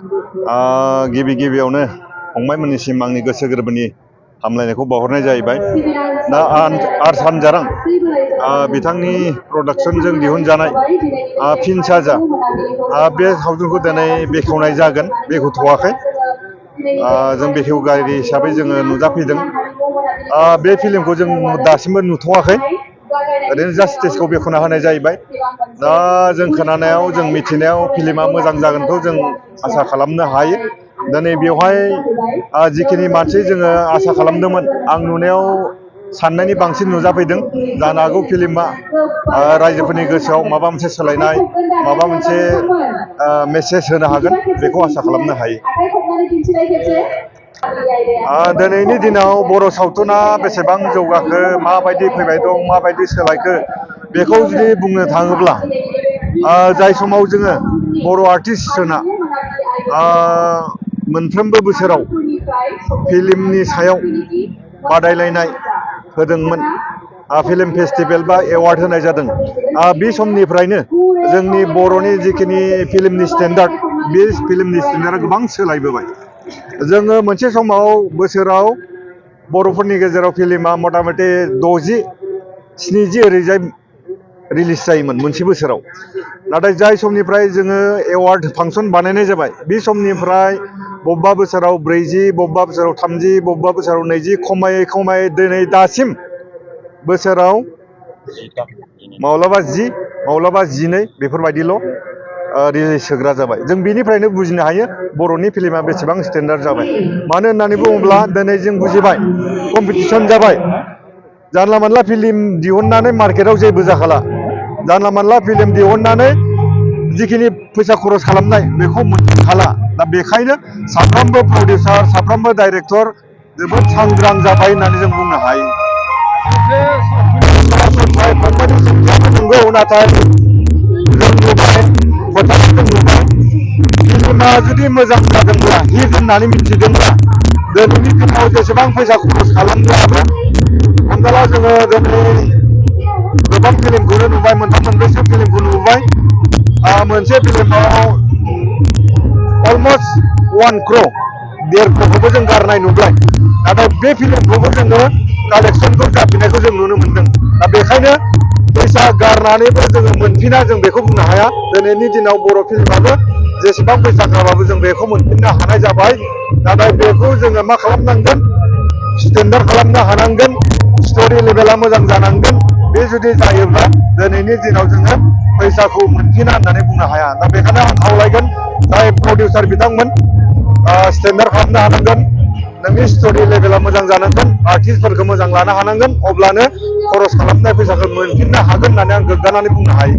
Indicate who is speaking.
Speaker 1: गिबि गिबियावनो फंबायमोननिसिम आंनि गोसो गोरबोनि हामलायनायखौ बावहरनाय जाहैबाय। दा आर्ट्स हानजारां बिथांनि प्रडाक्शनजों दिहुनजानाय फिन साजा बे सावथुनखौ दिनै बेखेवनाय जागोन, बेखेवथ'वाखै। जों बेखेवगिरि हिसाबै जोङो नुजाफैदों। बे फिल्मखौ जों दासिमबो नुथ'वाखै, ओरैनो जास्ट स्टेजखौ बेखेवना होनाय जाहैबाय। दा जों खोनानायाव, जों मिथिनायाव फिल्मा मोजां जागोनखौ जों आसा खालामनो हायो। दिनै बेवहाय जिखिनि मानसि जोङो आसा खालामदोंमोन, आं नुनायाव साननायनि बांसिन नुजाफैदों। जानो हागौ फिल्मा रायजोफोरनि गोसोआव माबा मोनसे सोलायनाय, माबा मोनसे मेसेज होनो हागोन, बेखौ आसा खालामनो हायो। दिनैनि दिनाव बर' सावथुना बेसेबां जौगाखो, माबायदि फैबाय दं, माबायदि सोलायखो, बेखौ जुदि बुंनो थाङोब्ला जाय समाव जोङो बर' आर्टिस्टफोरना मोनफ्रोमबो बोसोराव फिल्मनि सायाव बादायलायनाय होदोंमोन, फिल्म फेस्टिभेल बा एवार्ड होनाय जादों, बे समनिफ्रायनो जोंनि बर'नि जिखिनि फिल्मनि स्टेन्डार्ड, बे फिल्मनि स्टेन्डार्डआ गोबां सोलायबोबाय। जोङो मोनसे समाव बोसोराव बर'फोरनि गेजेराव फिल्मा मथा मथि 60-70 ओरैजाय रिलिज जायोमोन मोनसे बोसोराव। नाथाय जाय समनिफ्राय जोङो एवार्ड फांसन बानायनाय जाबाय, बे समनिफ्राय बबेबा बोसोराव 40, बबेबा बोसोराव 30, बबेबा बोसोराव 20, खमायै खमायै दिनै दासिम बोसोराव माब्लाबा 10, माब्लाबा 12 बेफोरबायदिल' रिलिज होग्रा जाबाय। जों बेनिफ्रायनो बुजिनो हायो बर'नि फिल्मा बेसेबां स्टेन्डार्ड जाबाय। मानो होननानै बुङोब्ला दिनै जों बुजिबाय कम्पिटिसन जाबाय। जानला मानला फिल्म दिहुननानै मार्केटाव जेबो जाखाला। जानला मानला फिल्म दिहुननानै जिखिनि फैसा खरस खालामनाय बेखौ मोनहाला। दा बेखायनो साफ्रोमबो प्रडिउसार, साफ्रोमबो डाइरेक्टर जोबोद सांग्रां जाबाय होननानै जों बुंनो हायो। नंगौ, नाथाय जों नुबाय, फोथाराव जों नुबाय, फिल्मा जुदि मोजां जादोंब्ला, हिट होननानै मिथिदोंब्ला, दिनैनि दिनाव जेसेबां फैसा खरस खालामब्लाबो, हमना ला जोङो दिनै गोबां फिल्मखौनो नुबाय, मोनथाम मोनब्रैसो फिल्मखौ नुबाय। मोनसे फिल्माव अलमस्ट 1 crore, 1.5 crore जों गारनाय नुबाय। नाथाय बे फिल्मखौबो जोङो कालेक्सनखौ जाफिननायखौ जों नुनो मोनदों। दा बेखायनो फैसा गारनानैबो जोङो मोनफिना, जों बेखौ बुंनो हाया। दिनैनि दिनाव बर' फिल्माबो जेसेबां फैसा गारबाबो जों बेखौ मोनफिननो हानाय जाबाय। नाथाय बेखौ जोङो मा खालामनांगोन, स्टेन्डार्ड खालामनो हानांगोन, स्ट'रि लेभेला मोजां जानांगोन। बे जुदि जायोब्ला दिनैनि दिनाव जोङो फैसाखौ मोनफिना होननानै बुंनो हाया। दा बेखायनो आं खावलायगोन जाय प्रडिउसार बिथांमोन, स्टेन्डार्ड खालामनो हानांगोन, नोंनि स्ट'रि लेभेला मोजां जानांगोन, आर्टिस्टफोरखौ मोजां लानो हानांगोन, अब्लानो खरस खालामनाय फैसाखौ मोनफिननो हागोन होननानै आं गोग्गानानै बुंनो हायो।